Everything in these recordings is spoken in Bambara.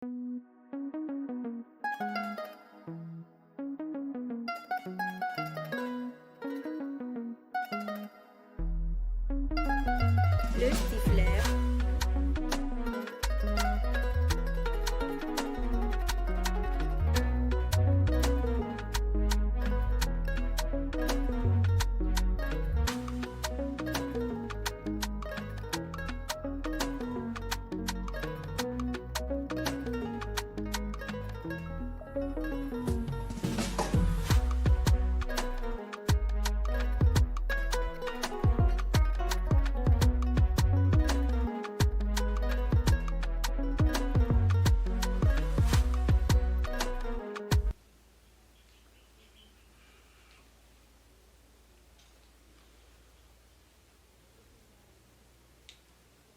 Le Stifler.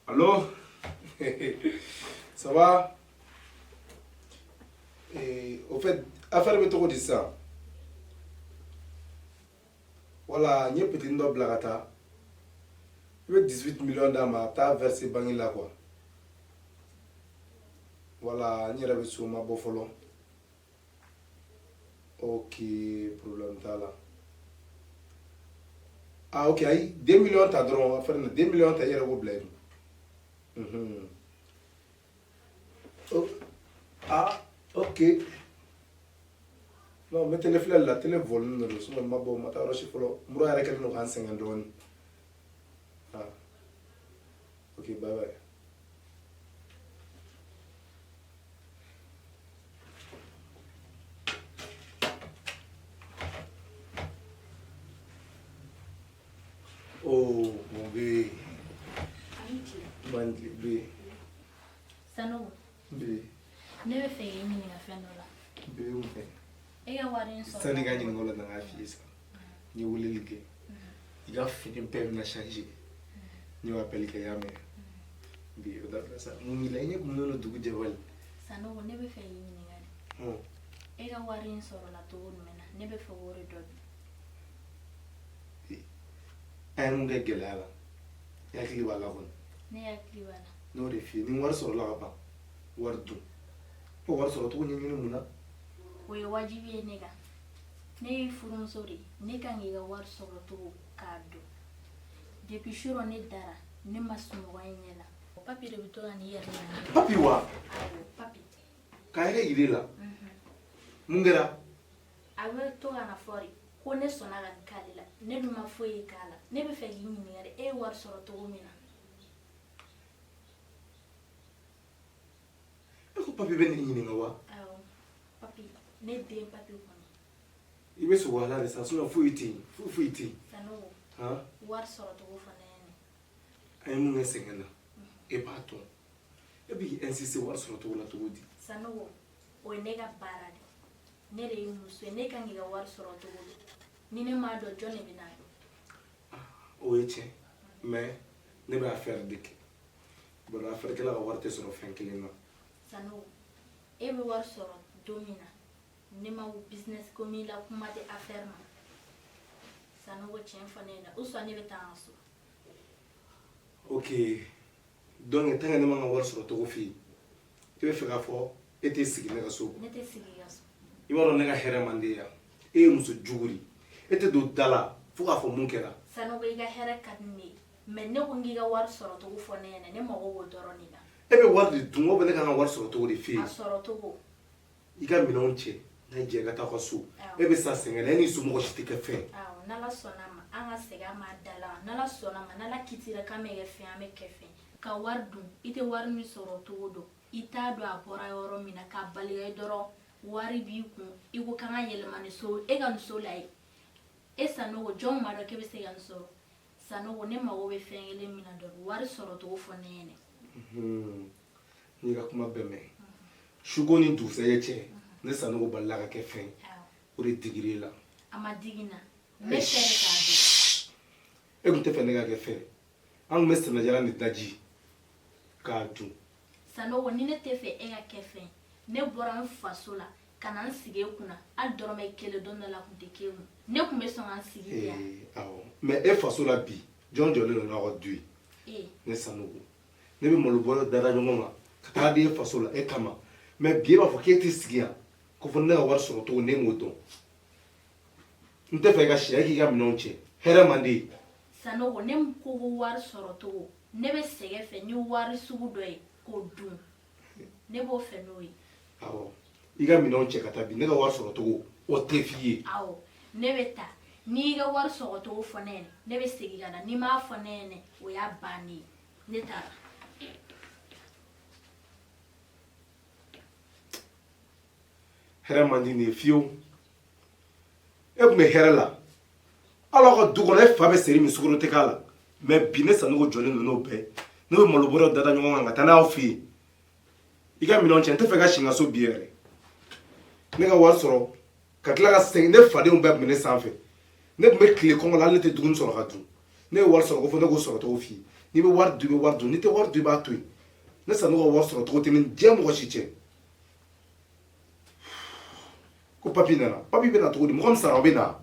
Allô? Ça va? Eh, au fait, affaire bɛ cogo di sisan? Voilà, n ye petit dɔ bila ka taa. I bɛ 18 millions d'a ma, a bɛ taa verser banque la quoi. Voilà, n yɛrɛ bɛ so ma bɔ fɔlɔ. Ok, problème t'a la. Ah ok, ayi 2 millions ta dɔrɔn affaire na 2 millions ta i yɛrɛ k'o bila yen. Oh. Ah, ok. Non, n bɛ télé filɛ la, télé vɔlinin de don, sinon n ma bɔ, n ma taa yɔrɔ si fɔlɔ. Mura yɛrɛ kɛlen don k'an sɛgɛn dɔɔnin. Ah. Ok, bye bye. Oh, mon bébé. Ban bébé. Sanogo. Bébé. Ne bɛ fɛ k'i ɲininka fɛn dɔ la. Bébé mun fɛ? E ka wari in sɔrɔ. Sani ka ɲininka o la, na n k'a f'i ye sa. N ye weleli kɛ. I ka fini bɛɛ bɛna changer. N y'o appel kɛ, i y'a mɛn. Bi o dabila sa. Mun b'i la? I ɲɛ kumunen don dugu jɛ wali. Sanogo, ne bɛ fɛ k'i ɲininka de. E ka wari in sɔrɔla cogo jumɛn na? Ne bɛ fɛ k'o de dɔn bi. An ye mun kɛ gɛlɛya la, i hakili b'a la kɔni? Ne hakili b'a la. N y'o de f'i ye, ni wari sɔrɔla ka ban, wari dun. Ko wari sɔrɔ cogo ɲɛɲini mun na? O ye wajibi ye ne kan. Ne ye furumuso de ye, ne kan k'i ka wari sɔrɔ cogo k'a dɔn. Depuis surɔ ne dara, ne ma sunɔgɔ e ɲɛ la. Papi de bɛ to ka n'i yɛrɛ yira ne la. Papi wa? Awɔ, papi. K'a yɛrɛ yir'e la? Mun kɛra? A bɛ to ka na fɔ de ko ne sɔnna ka nin k'ale la, ne dun ma foyi k'a la. Ne bɛ fɛ k'i ɲininka de, e ye wari sɔrɔ cogo min na. E ko papi bɛ ne ɲininka wa? Awɔ, papi, ne den papi kɔni. I bɛ sogo ala de sa, sinon foyi tɛ yen, foyi foyi tɛ yen. Sanogo, Han? Wari sɔrɔ cogo fɔ ne ɲɛna. An ye mun kɛ sɛgɛn na, e b'a dɔn. E b'i insister wari sɔrɔ cogo la cogo di? Sanogo, o ye ne ka baara de ye. Ne de ye muso ye, ne kan k'i ka wari sɔrɔ cogo di? Ni ne m'a dɔn, jɔn de bɛ n'a dɔn? O ye tiɲɛ, mais ne bɛ affaire de kɛ. Bari affaire kɛla ka wari tɛ sɔrɔ fɛn kelen na. Sanogo, e bɛ wari sɔrɔ don min na, ne ma business ko min la, kuma tɛ affaire ma. Sanogo, tiɲɛ fɔ ne ɲɛna, ou soit ne bɛ taa n ka so. Ok, donc tant que ne ma n ka wari sɔrɔ cogo f'i ye, e bɛ fɛ k'a fɔ e tɛ sigi ne ka so? Ne tɛ sigi i ka so. I b'a dɔn ne ka hɛrɛ man di ye yan. E ye muso jugu de ye, e tɛ don da la fo k'a fɔ mun kɛra. Sanogo, i ka hɛrɛ ka di ne ye, mais ne ko n k'i ka wari sɔrɔ cogo fɔ ne ɲɛna, ne mago b'o dɔrɔn de la. E bɛ wari de dun, o bɛ ne ka n ka wari sɔrɔ cogo de f'e ye. A sɔrɔ cogo. I ka minɛnw cɛ n'a jɛ i ka taa aw ka so. E bɛ sa sɛgɛn na, e n'i somɔgɔ si tɛ kɛ fɛn. Awɔ, n'Ala sɔnna a ma, an ka segin an ma da la. N'Ala sɔnna a ma, n'Ala kitira k'an bɛ kɛ fɛn, an bɛ kɛ fɛn. Ka wari dun, i tɛ wari min sɔrɔ cogo dɔn, i t'a dɔn a bɔra yɔrɔ min na, k'a bali ye dɔrɔn wari b'i kun, i ko k'an ka yɛlɛma ni so, e ka nin so la ye. E Sanogo, jɔn b'a dɔn k'e bɛ se ka nin sɔrɔ? Sanogo, ne mago bɛ fɛn kelen min na dɔrɔn, wari sɔrɔ cogo fɔ ne ɲɛna. N y'i ka kuma bɛɛ mɛn. Suko ni dugusɛjɛ cɛ, ne Sanogo balila ka kɛ fɛn, o de digir'e la. A ma digi n na, ne fɛ de k'a dɔn. E tun tɛ fɛ ne ka kɛ fɛn. An tun bɛ sɛnɛjalan de daji k'a dun. Sanogo, ni ne tɛ fɛ e ka kɛ fɛn, ne bɔra n faso la ka na n sigi e kunna, hali dɔrɔmɛ kelen don dɔ la tun tɛ k'e kun, ne tun bɛ sɔn ka n sigi yan. Awɔ, mais e faso la bi, jɔn jɔlen don n'aw ka du ye? Ne Sanogo, ne bɛ malo bɔrɛ dada ɲɔgɔn kan ka taa di e faso la e kama. Mais bi e b'a fɔ k'e tɛ sigi yan ko fo ne ka wari sɔrɔ cogo ne m'o dɔn. N tɛ fɛ i ka si yan, e k'i ka minɛnw cɛ. Hɛrɛ man di ye. Sanogo, ne ko ko wari sɔrɔ cogo, ne bɛ sɛgɛn fɛ ni wari sugu dɔ ye k'o dun, ne b'o fɛ n'o ye. Awɔ, i ka minɛnw cɛ ka taa bi, ne ka wari sɔrɔ cogo o tɛ f'i ye. Awɔ, ne bɛ taa. N'i y'i ka wari sɔrɔ cogo fɔ ne ɲɛna, ne bɛ segin ka na. N'i m'a fɔ ne ɲɛna, o y'a bannen ye. Ne taara. Hɛrɛ man di nin ye fiyewu. E tun bɛ hɛrɛ la, hali aw ka du kɔnɔ e fa bɛ seri min sukaro tɛ k'a la. Mais bi ne Sanogo jɔlen don n'o bɛɛ, ne bɛ malo bɔrɛ dada ɲɔgɔn kan ka taa n'aw fɛ yen. I ka minɛnw cɛ, n tɛ fɛ ka si n ka so bi yɛrɛ. Ne ka wari sɔrɔ ka tila ka segin, ne fadenw bɛɛ tun bɛ ne sanfɛ. Ne tun bɛ tile kɔngɔ la, hali ne tɛ dumuni sɔrɔ ka dun. Ne ye wari sɔrɔ ko fo ne k'o sɔrɔ cogo f'i ye. N'i bɛ wari dun, i bɛ wari dun. N'i tɛ wari dun, i b'a to yen. Ne Sanogo ka wari sɔrɔ cogo tɛ ni diɲɛ mɔgɔ si cɛ. Ko papi nana, papi bɛ na cogo di? Mɔgɔ min sara o bɛ na.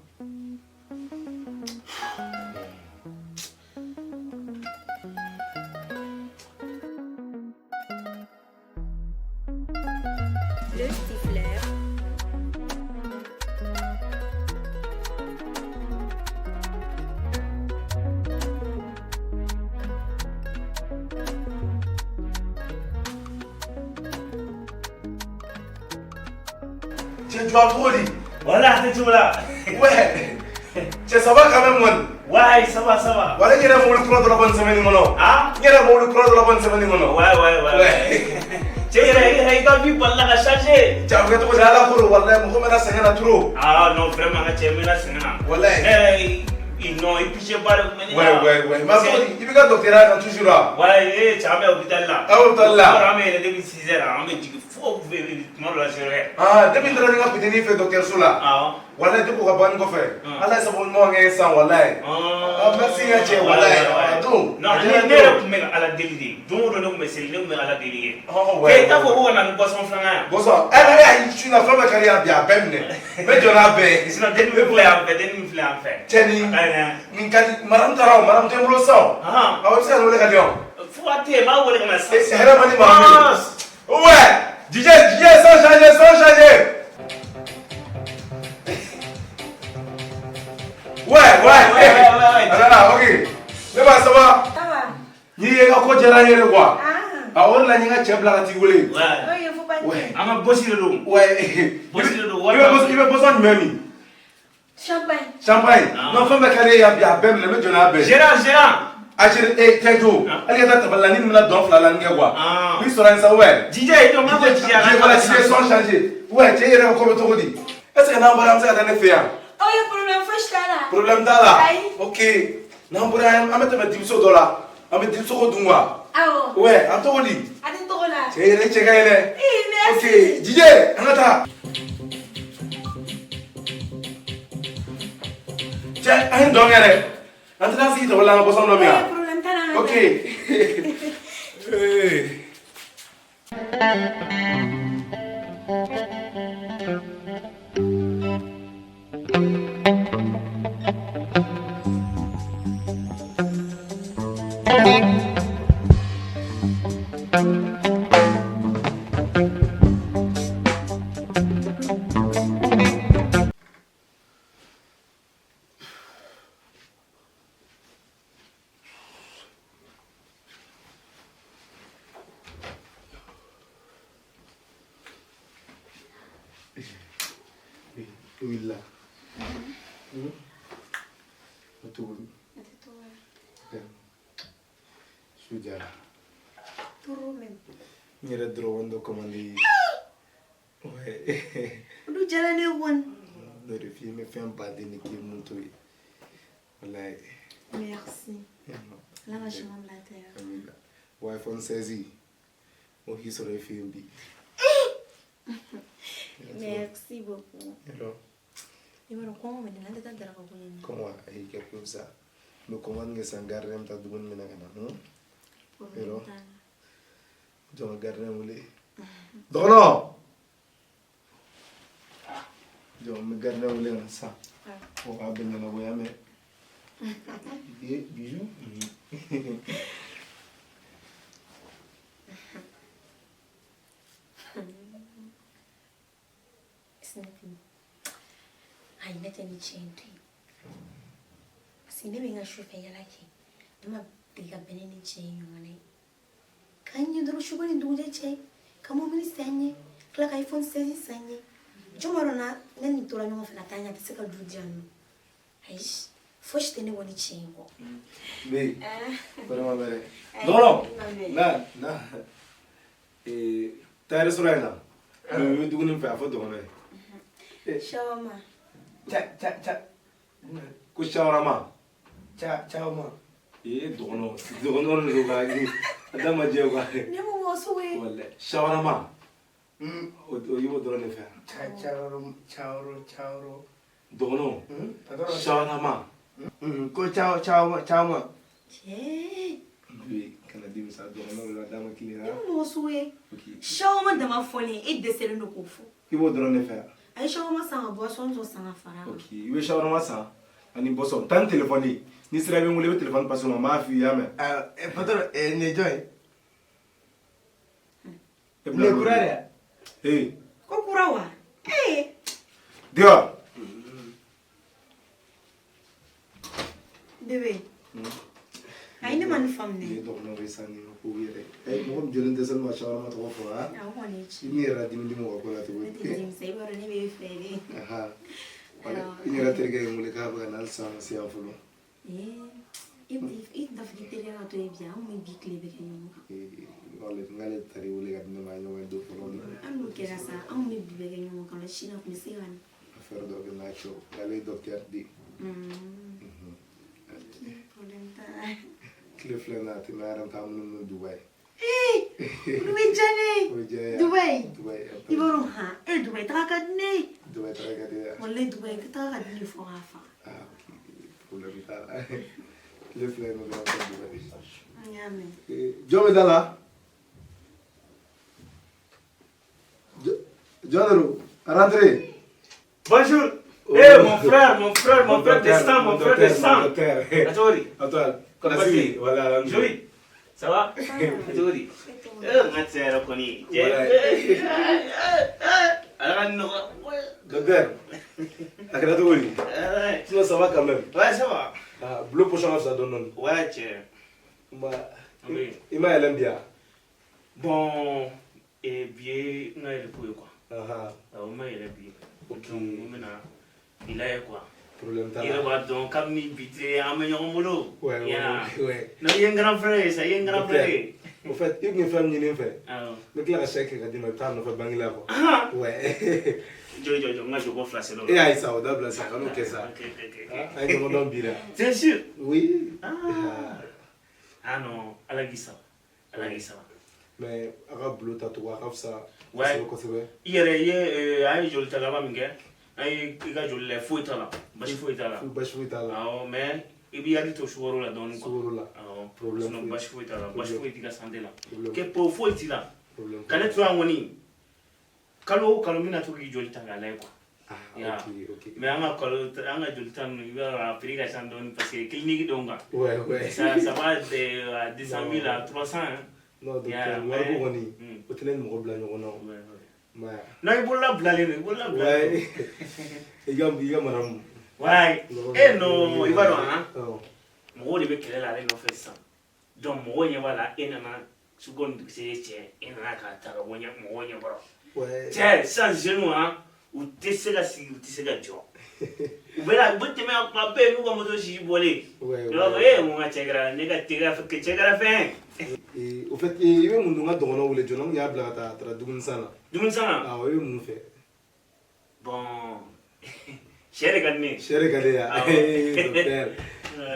Le Stifler. Cɛ, tu vas trop di. Voilà, c'est tout là. Ouais. Cɛ, ça va quand même kɔni? Ouais, ça va, ça va. Wala n yɛrɛ mobili kura dɔ labɔ nin semaine kɔnɔ. Ah? N yɛrɛ mobili kura dɔ labɔ nin semaine kɔnɔ. Ouais. Ouais. Cɛ yɛrɛ, i yɛrɛ, i ka vie balila ka changer. Cɛ, a bɛ kɛ cogo di? Ala ko don, walayi, mɔgɔ mɛnna sɛgɛn na trop. Ah non, vraiment, n ka cɛ, n mɛnna sɛgɛn na. Walayi. Non, i pitié ba de tun bɛ ne la. Ouais. Mais cogo di? I bɛ ka docteur kan toujours wa? Ouais, eh, cɛ, an bɛ hôpital la. Ah, hôpital la. An bɛ yɛlɛ depuis 6 heures, an bɛ jigin fo tuma dɔ la 0 heure. Ah, depuis n taara ni n ka petini fɛ dɔgɔtɔrɔso la. Awɔ. Walayi, depuis o ka banni kɔfɛ. Hmm. Ala ye sababu ɲuman kɛ n ye sisan, walayi. Ah, merci n ka cɛ, walayi. A don. Non, A ne diyara n ne ye yɛrɛ trop. tun bɛ ka Ala deli de. Don o don ne tun bɛ seli, ne tun bɛ Ala deli ye. Oh, ouais, Cɛ, i t'a ouais, fɔ ko ka na ni boisson filanan ye. Bonsoir. Eh, eh, ayi, su in na fɛn bɛɛ ka di yan bi, a bɛɛ minɛ. N bɛ jɔ n'a bɛɛ ye. Sinon, denni min filɛ yan fɛ, denni min filɛ yan fɛ. Cɛ, nin Ayi, nin ka di. Madame taara o, madame tɛ n bolo sisan o. Ahan. Awɔ, i bɛ se ka nin wele ka di yan. Fura tɛ yen, n b'a wele ka na sisan. Eh, hɛrɛ man di maa min ye. Ah, Ouais. DJ, DJ, sans changer, sans changer. Ouais. Ouais. Ah, non, non, ok. Ne ba, ça va? Ça va. N'i ye ka ko diyara n ye de quoi. Ah. A o de la n ye n ka cɛ bila ka t'i wele. Ouais. Oui, il faut pas Ouais. An ka bosi de don. Ouais. Bosi de don, I bɛ boisson jumɛn min? Champagne. Champagne. Ah. Non, fɛn bɛɛ ka di e ye yan bi, a bɛɛ minɛ, n bɛ jɔ n'a bɛɛ ye. Gérant, gérant. A chérie, eh, cɛ jo. Ah. Hali ka taa tabali la, ni nin bɛna dɔn fila la nin kɛ quoi. Ah. N'i sɔrɔ yen sa, ouais. DJ, i jɔ n k'a fɔ DJ a ka DJ, voilà, DJ, sans changer. Ouais, cɛ yɛrɛ ka ko bɛ cogo di? Est ce que n'an bɔra an bɛ se ka taa ne fɛ yan? Oh, il y a problème, faut que je là. Problème t'a la. Ayi. Ok. N'an bɔra yan, an bɛ tɛmɛ dimiso dɔ la. An bɛ dimisogo dun quoi. Ah, oh. Ouais, an tɔgɔ di? A tɛ tɔgɔ la. Cɛ yɛrɛ cɛ ka ɲi dɛ. Eh, merci. Ok, DJ, an ka taa. Cɛ, an ye dɔn kɛ dɛ. An tɛna sigi tabali la an ka boisson dɔ min Oh, wa? problème t'a la. Ok. Hey. I wulila. O cogo di? A tɛ tɔgɔ la. Su diyara. Trop même. N yɛrɛ dɔrɔn dɔ commandé ye. Ouais. Olu diyara ne ye kɔni. N'o de f'i ye, n bɛ fɛn baden de k'i ye mun t'o ye. Walayi. Merci. Ala ka siman bila tɛ. Amina. Wa iPhone 16 o k'i sɔrɔ i fɛ yen bi. Merci beaucoup. Yɔrɔ I b'a dɔn kɔngɔ bɛ ne la, an tɛ taa daraka ko ɲini. kɔngɔ ayi kɛ ko sa. N bɛ commande kɛ sisan, gardien bɛ taa dumuni minɛ ka na. Problème Yɔrɔ. t'a la. Jɔn ka gardien wele. Dɔgɔnɔ. Jɔn n bɛ gardien wele ka na sisan. Ah. O b'a bɛɛ ɲɛnabɔ ya mɛn. Ye bijou. Ayi, ne tɛ ni cɛ in to yen parce que ne bɛ n ka sufɛ yala kɛ, ne ma deli ka bɛn ne ni cɛ in ɲɔgɔnna ye k'an ɲɛ dɔrɔn su ko ni dugujɛ cɛ ka mobili san n ye, tila ka iPhone 16 san n ye. Jɔn b'a dɔn na ne nin tora ɲɔgɔn fɛ ka taa ɲɛ, a tɛ se ka du di yan nɔ. Ayi, fosi tɛ ne bɔ ni cɛ in kɔ. Bɛ vraiment bɛrɛ dɔgɔnɔ na na taa restaurant in na, mais i bɛ dumuni fɛ, a fɔ dɔgɔnɔ ye. Shawarma. Ca ca ca. Ko shawarma. Ca caman. Ee, dɔgɔnɔ dɔgɔnɔ de don ka a da ma jɛ quoi. Ne ko mɔgɔ sugu ye. Walayi, shawarma, o i b'o dɔrɔn de fɛ. Ca cawro cawro cawro. Dɔgɔnɔ. Patron. Shawarma. Ko caw caw caman. Cɛ. Bi kana dimi sa, dɔgɔnɔ de la d'a ma kile. Ne ko mɔgɔ sugu ye. Shawarma dama fɔlen, e dɛsɛlen don k'o fɔ. I b'o dɔrɔn de fɛ. A ye shawarma san ka boisson dɔ san ka fara a kan. Ok, i bɛ shawarma san ani boisson. Taa ni téléphone ye, n'i sera i bɛ n wele, i bɛ téléphone passer o ma, n b'a f'i ye, i y'a mɛn. Patron, nin ye jɔn ye? E Nin ye kura de ye? Ee. Ko kura wa? Ee. Diwa. Bébé. Ayi, ne ma nin faamu Nin ye dɛ. dɔgɔnɔ bɛ san nin ko yɛrɛ. Mɔgɔ min jɔlen tɛ sani ma shawarma tɔgɔ fɔ ha. A kɔni ye I tiɲɛ. ni yɛrɛ dimi dimi mɔgɔ ko la cogo Ne di? tɛ dimi sa, i b'a dɔn ne b'e fɛ de. Aha. Wala, i yɛrɛ terikɛ ye n wele k'a bɛ ka na, halisa a ma se yan fɔlɔ. Ee, i tun t'a fɔ k'i terikɛ ka to yen bi, an kun bɛ bi tile bɛɛ kɛ ɲɔgɔn kan. Ee, wala, n k'ale taara i wele ka di ne ma, an ye ɲɔgɔn ye don fɔlɔ de. Hali n'o kɛra sa, an kun bɛ bi bɛɛ kɛ ɲɔgɔn kan, sini a kun bɛ se ka na. Affaire dɔ bɛ n'a cɛ o, ale ye docteur de ye. Problème t'a la. Tile filɛ nin ye, a tɛ mɛn, an yɛrɛ bɛ taa minnu Dubayi. Ee, olu bɛ diya ne ye. O bɛ diya ye. Dubayi. Dubayi. I b'a dɔn han, e Dubayi taga ka di ne ye. Dubayi taga ka di ye. Walayi, Dubayi taga ka di ne ye fo k'a faga. Ah, ok, problème t'a la. Tile fila in na dɔrɔn, an bɛ taa Dubayi. N y'a mɛn. Jɔn bɛ da la? Jɔn de don? Rentrez. Bonjour. Oh. Eh, mon frère, mon frère, mon frère de sang, mon frère de sang. Docteur. Atori. Antoine. Comment Nasiri, vas-tu? voilà, alhamdoulilah. Joli. Ça va? Atori. Eh, n ka cɛ yɛrɛ kɔni. Cɛ. Voilà. Ala ka nɔgɔ. Docteur. A kɛra cogo di? Ouais. Sinon, ça va quand même. Ouais, ça va. Ah, bulo pochon ka fisa dɔɔni dɔɔni. Ouais, cɛ. Ma, Oui. i ma yɛlɛn bi yan? Bon, eh, bi ye n ka yɛlɛ ko ye quoi. Ahan. Awɔ, n ma yɛlɛ bi. Ok. Donc, n bɛna i lajɛ quoi. Problème t'a I yɛrɛ la. b'a dɔn kabini bi tɛ an bɛ ɲɔgɔn bolo. Ouais, ouais, Yeah. ouais. Non, i ye n grand frère ye sa, i ye n grand frère ye. Au fait, i kun ye fɛn min ɲini n fɛ. Awɔ. N bɛ tila ka chèque kɛ ka d'i ma, i bɛ taa a nɔfɛ banque la quoi. Ah. Ouais. Jɔ jɔ jɔ, n ka jɔkɔ fila sɛbɛn. E y'a ye sa, o dabila sa, kan'o kɛ sa. Ok, ok, ok. Ah, an ye ɲɔgɔn dɔn bi la. C'est sûr. Oui. Ah. Ah non, Ala k'i sara. Ala k'i sara. Mais a ka bulo ta cogo a ka fisa Ouais. kosɛbɛ kosɛbɛ. I yɛrɛ i ye an ye joli ta laban min kɛ, an ye i ka joli lajɛ, foyi t'a la, basi foyi t'a la. Foyi basi foyi t'a la. Awɔ, mais i b'i hakili to sukaro la dɔɔni quoi. Sukaro la. Awɔ. Problème Sinon foyi. basi foyi t'a la, basi foyi t'i ka santé la. Problème. Kɛ po foyi t'i la. Problème. Ka ne to yan kɔni, kalo o kalo n bɛna to k'i joli ta k'a lajɛ quoi. Ah, Ya. ok, ok. Mais an ka kalo an ka joli ta ninnu, i b'a dɔn a prix ka ca dɔɔni parce que clinique dɔn quoi. Ouais, ouais. Ça va de à 200 000 à 300 hein. Non, docteur, Yeah, wariko mais- kɔni, o tɛ ne ni mɔgɔ bila ɲɔgɔn na o. Ouais, ouais. Ma ye. Non, i bolola bilalen don, i bolola bilalen don. Ouais. I ka maramu. Ouais. Eh non, i b'a dɔn han. Awɔ. Mɔgɔw de bɛ kɛlɛ la ale nɔfɛ sisan. Donc mɔgɔw ɲɛ b'a la, e nana su ko se cɛ, e nana k'a ta ka bɔ ɲɛ mɔgɔw ɲɛ kɔrɔ. Ouais. Cɛ, sisan jeunes han, u tɛ se ka sigi, u tɛ se ka jɔ. U bɛ na, u bɛ tɛmɛ yan kuma bɛɛ n'u ka moto sisi bɔlen. Ouais, I b'a fɔ ouais. ee mun ka cɛ kɛra ne ka cɛ kɛra fɛn. Au fait, i bɛ mun dun? N ka dɔgɔnɔ wele joona, n kun y'a bila ka taa, a taara dumuni san na. Dumuni san na? Awɔ, i bɛ mun fɛ? Bon, sɛ de ka di ne ye. Sɛ de ka di ye. Awɔ. Ee, docteur.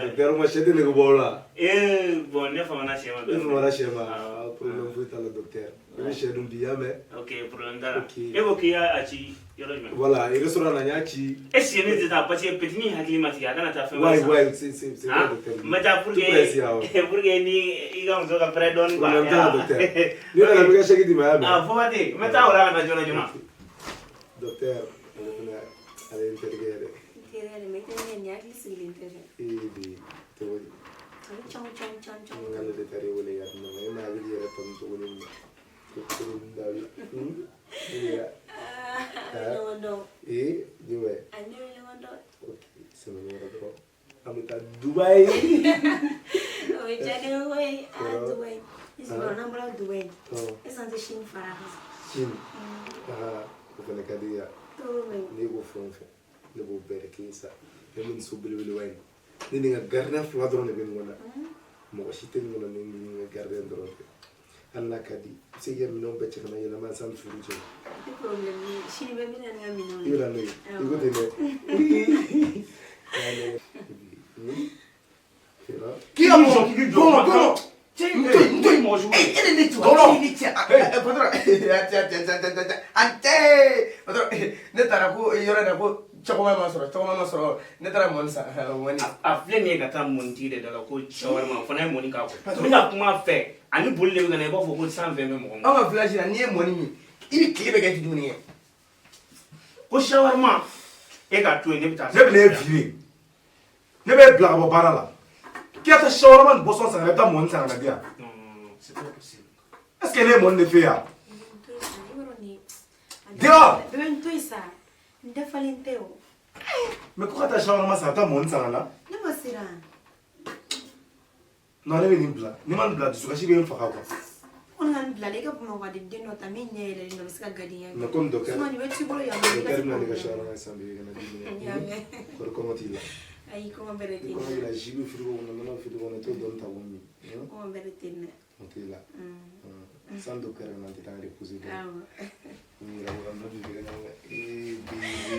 Docteur, ma sɛ tɛ nege bɔ aw la. Ee, bon, ne famana sɛ ma. E famana sɛ ma. Awɔ. Ah, problème foyi t'a la, docteur. I bɛ sɛ dun bi, i y'a mɛn? Ok, problème t'a la. Ok. E ko k'i y'a ci yɔrɔ jumɛn? Voilà, restaurant na n y'a ci. Est ce que ne tɛ taa parce que petit hakili ma tigɛ a kana taa fɛn wɛrɛ Ouais, san. ouais, c'est vrai, Ah, docteur. n bɛ taa pour Tout près ici, awɔ. que pour que ni i ka muso ka pɛrɛn dɔɔni quoi. Problème t'a la, docteur. Ni nana, n bɛ ka chèque d'i ma, i y'a mɛn? Ah, fo ka ten, n bɛ taa o la ka na joona joona. Docteur, ale fana, ale ye n terikɛ ye dɛ. N terikɛ de, mais i tɛ ne nin hakili sigilen tɛ dɛ. Ee, bi, cogo di? A bɛ caw caw caw caw. N k'ale de taara i wele ka di ne ma. E ma hakili yɛrɛ tɔmi cogo min na. Ko cogo min dabila. Hmm? Ah, an bɛ ɲɔgɔn dɔn. Dubaï. O ye diya ne ye koyi. Ah, Dubaï. I sɔrɔ n'an bɔra Dubaï. Est-ce que an tɛ Chine fara a kan? Chine. Ah, o fana ka di ya. Toro bɛ yen. Ne b'o fɛn o fɛn, ne b'o bɛɛ de kɛ sa. Ne bɛ nin so belebeleba in na. Ne ni n ka gardien fila dɔrɔn de bɛ nin kɔnɔ. Mɔgɔ si tɛ nin kɔnɔ ni n ka gardien dɔrɔn tɛ. Hali n'a ka di, i bɛ se k'i ka minɛnw bɛɛ cɛ ka na yɛlɛma sanni furu cɛ. Tɛ problème ye. Sini bɛɛ bɛ na ni n ka minɛnw I ye. bɛ na n'o ye. I ko ten dɛ. K'i ka mɔgɔ k'i jɔ kɔngɔ cɛ n to yen n to yen mɔgɔ sugu e de ne ci wa e ne ci a patron a cɛ cɛ cɛ cɛ cɛ a cɛ patron ne taara ko yɔrɔ in na ko cɛkɔrɔba ma sɔrɔ cɛkɔrɔba ma sɔrɔ ne taara mɔni san mɔni. A filɛ nin ye ka taa mɔnitigi de da la ko shawarma o fana ye mɔni k'a kɔ n bɛna kuma a fɛ ani boli de bɛ ka na i b'a fɔ ko san fɛn bɛ mɔgɔ ma. Anw ka village la n'i ye mɔni min i bɛ tile bɛɛ kɛ i tɛ dumuni kɛ. Ko shawarma e k'a to yen ne bɛ taa. Ne bɛna e virer. Ne bɛ e bila ka bɔ baara la. K'i ka taa shawarma ni boisson san ka na i bɛ taa mɔni san ka na di yan. Non non non, c'est pas possible. Est ce que ne ye mɔni de f'e ye wa? Dehors! Bébé n to yen sa. N dafalen tɛ o. Mais ko ka taa shawarma san ka taa mɔni san ka na. Ne ma siran. Non, ne bɛ nin bila. N'i ma nin bila dusukasi bɛ n faga quoi. Ko ka nin bila la i ka Bamakɔ de den dɔ ta min ɲɛ yɛlɛlen don a bɛ se ka gardien kɛ. Mais comme docteur. Sinon nin bɛ t'i bolo yan nɔ. Docteur bɛna ne ka shawarma san bi ka na di N y'a mɛn. Kɔri kɔngɔ t'i la. Ayi kɔngɔ bɛrɛ tɛ Ni n kɔngɔ b'i na. la jus bɛ frigo kɔnɔ nɔnɔ bɛ frigo kɔnɔ i t'o dɔɔni ta k'o min. Kɔngɔ bɛrɛ tɛ n na. O t'e la. San docteur ka na an tɛ taa reposer dɔɔni. Awɔ. N yɛrɛ ko ka nɔ b'i fɛ ka ɲɔgɔn fɛ. Ee bébé.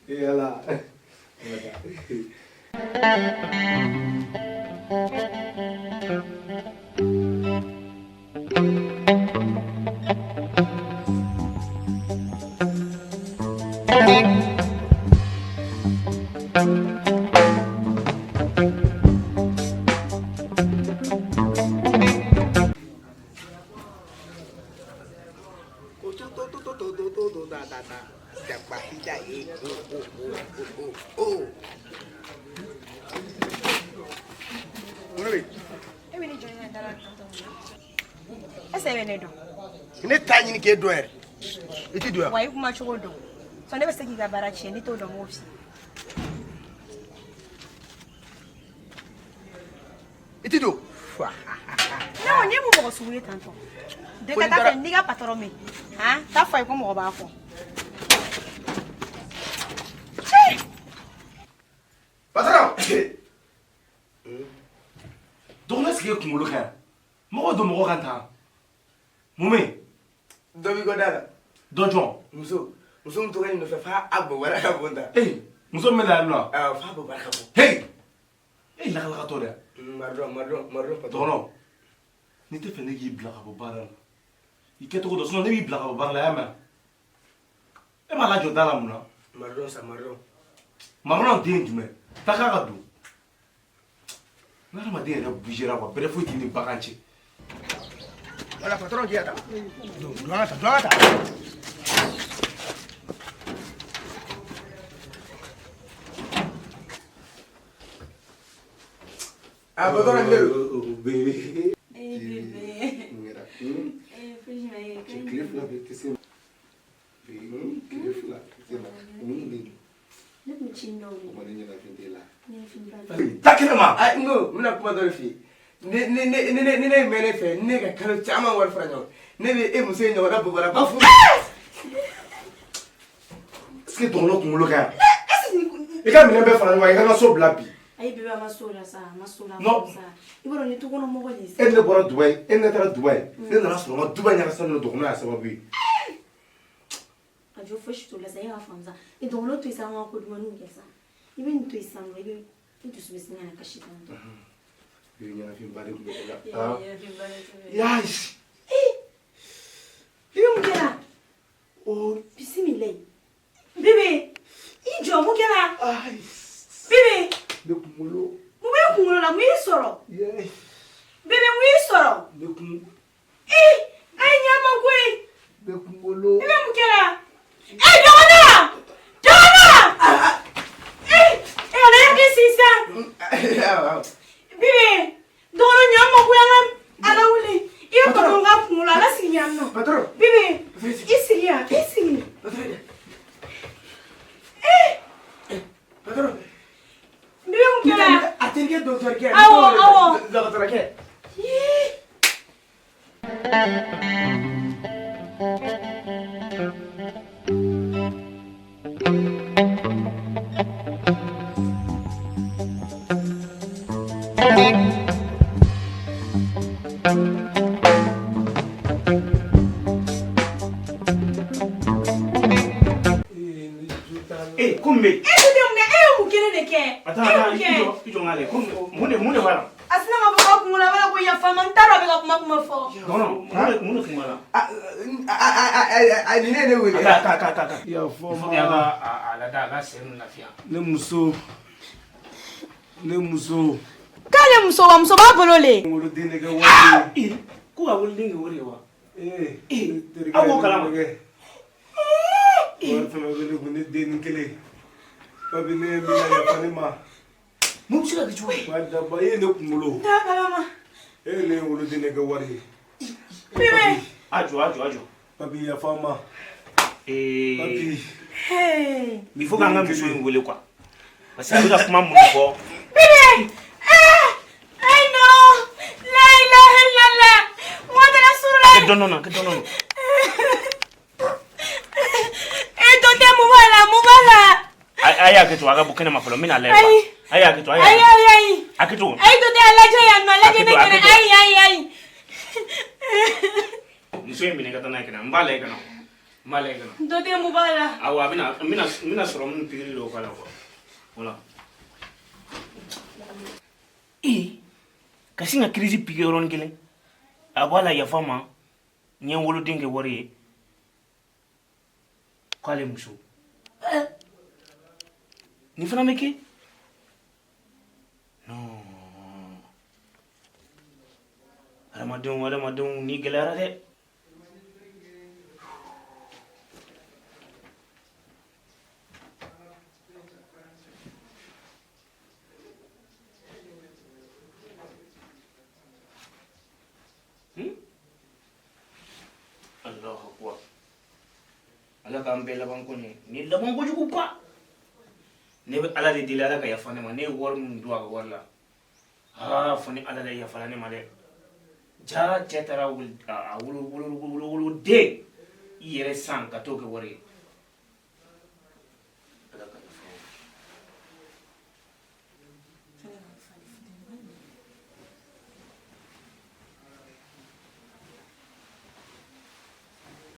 Ee Ala. An ka taa. E bɛ ne jɔ ne ka da la tantɔ mun na? Est-ce que e bɛ ne dɔn? Ne t'a ɲini k'e dɔn yɛrɛ i t'i don yan. Wa i kuma cogo dɔn. Sɔn ne bɛ se k'i ka baara tiɲɛ n'i t'o dɔn n b'o f'i ye. I t'i don. Ne ko nin ye mun mɔgɔ sugu ye tantɔ? De ka taa fɛ n'i ka patɔrɔn min han taa fɔ a ye ko mɔgɔ b'a kɔ. Patron. Dɔgɔnin est-ce que e kunkolo ka ɲi? Mɔgɔ don mɔgɔ kan tan. Mun bɛ yen? Dɔ b'i kɔ da la. Dɔ jɔn? Muso muso min tora nin nɔfɛ f'a a bɔ wara ka bon ta. Ee muso min bɛ na yan nɔ. Awɔ f'a bɔ wara ka bon. Hey! E ye lakalakatɔ de ye. Mardon mardon mardon patron. Dɔgɔnɔ n'i tɛ fɛ ne k'i bila ka bɔ baara la i kɛcogo dɔn sinon ne b'i bila ka bɔ baara la i y'a mɛn? E b'a lajɔ da la mun na? Mardon sa mardon. Marɔn den jumɛn? Taa k'a ka don. N hadamaden yɛrɛ bougera quoi bɛrɛ foyi t'i ni bagan cɛ. Voilà patron k'i ka taa. Don don an ka taa don an ka taa. Ah patron ne don. Bébé. Eh bébé. N yɛrɛ. Eh foyi ma ye. Cɛ tile fila bɛɛ tɛ se ma. Tile fila tɛ se ma. Mun de don? Ne tun bɛ ci dɔw O ma ne ɲɛnafin t'e la. Ɲɛnafin b'a la. Taa kɛnɛ ma. Ah n ko n bɛna kuma dɔ de f'i ye. Ne ne ne ne ne ne mɛn ne fɛ ne ka kalo caman wari fara ɲɔgɔn ne bɛ e muso in ɲɔgɔnna bobara furu. Est-ce que dɔgɔnɔ kunkolo ka ɲi? I ka minɛn bɛɛ fara ɲɔgɔn kan i ka n ka so bila bi. Ayi bébé a ma s'o la sa a ma s'o la. Non. Sa i b'a dɔn nin tukɔnɔ mɔgɔ de ye sa. E ni ne bɔra Dubayi e ni ne taara Dubayi ne nana sɔrɔ n ka duba ɲagasa ninnu dɔgɔnɔ y'a sababu ye. A jo fosi t'o la sa e k'a faamu sa ni dɔgɔnɔ to yen sa an ka ko dumanniw kɛ sa i bɛ nin to yen sisan nɔ i bɛ i dusu bɛ sin ka na kasi tantɔ. I bɛ ɲɛnafin ba de tun bɛ ne la. Ɲɛnafin ba de tun bɛ ne la. Yayi. Bébé mun kɛra? Oh. Bisimilayi. Bébé i jɔ mun kɛra? Ayi. Bébé. Ne kunkolo. Mun b'e kunkolo la mun y'i sɔrɔ? Yayi. Bébé mun y'i sɔrɔ? Ne kun. Ee a ye ɲɛ ma koyi. Ne kunkolo. Bébé mun kɛra? Ee dɔgɔnɔ! Dɔgɔnɔ! Ee ee ala y'a kɛ sisan. Bébé dɔgɔnɔ ɲɛ ma koyi an ka ala wuli. I ye patɔrɔn ka kunkolo ala sigi yan nɔ. Patron. Bébé i sigi yan i sigi. Patron. Ee. Patron. Ko mun bɛ yen? E tɛ mun kɛ? E ye mun kelen de kɛ? Attends, E ye mun attends, kɛ? i jɔ, i jɔ n k'a lajɛ. Ko mun de b'a la? A sina k'a fɔ k'a kunkolo a b'a la ko yafa n ma, n t'a dɔn a bɛ ka kuma kuma fɔ. Non, non, mun de kun b'a la? A nin ne ye ne wele. Attends, attends, attends, attends. Yafa Il faut que a ka a lada, a ka sen ninnu lafiya. Ne muso, ne muso. K'ale muso wa muso b'a bolo le. Woloden de kɛ wari ye. Ee, ko ka woloden kɛ wari ye wa? Ee, Ee, ne terikɛ aw b'o kalama? ne kɛ. Wari fɛn fɛn bɛ ne kun, ne den ni kelen. Papi, ne ye min na, yafa ne ma. Mun bɛ se ka kɛ cogo di? Wa daba, e ye ne kunkolo. N t'a kalama. E ye ne woloden de kɛ wari ye. Bébé. A jɔ, a jɔ, a jɔ. Papi, yafa n ma. Ee, Papi. Hey. il faut k'an ka muso in wele quoi. Parce que a bɛ ka kuma minnu fɔ. Bébé. Ah! Ay non. La ilaha illallah. Muhammad Rasulullah. A kɛ dɔɔnin dɔɔnin, a kɛ dɔɔnin dɔɔnin. E dɔ tɛ mun b'a la, mun b'a la? A y'a kɛ to, a ka bɔ kɛnɛma fɔlɔ, n bɛna lajɛ quoi. Ayi. A y'a kɛ to, a y'a Ayi kɛ to. ayi ayi. A kɛ to. Ayi dɔ tɛ, a lajɛ yan nɔ, a lajɛ ne A kɛ to, a kɛnɛ. kɛ to. Ayi ayi ayi. Muso in minɛ ka taa n'a ye kɛnɛ, n b'a lajɛ ka na. N b'a lajɛ ka na. Dɔ tɛ mun b'a la. Awɔ, a bɛna, n bɛna sɔrɔ minnu pikiri dɔw k'a la quoi. Voilà. Ee, ka sin ka crise piquer yɔrɔnin kelen. A b'a la yafa n ma, n ye n woloden kɛ wari ye. K'ale muso. Ɛɛ, nin fana bɛ kɛ? Non. Adamadenw, adamadenw, ni gɛlɛyara dɛ. Allahu akbar. Ala k'an bɛɛ laban ko ɲɛ. Nin laban kojuguba. Ne bɛ Ala de deli, Ala ka yafa ne ma. Ne ye wari min dun a ka wari la. Aa, fo ni Ala de yafara ne ma dɛ. Ja cɛ taara wuli a wolo wolo wolo woloden i yɛrɛ san ka t'o kɛ wari ye.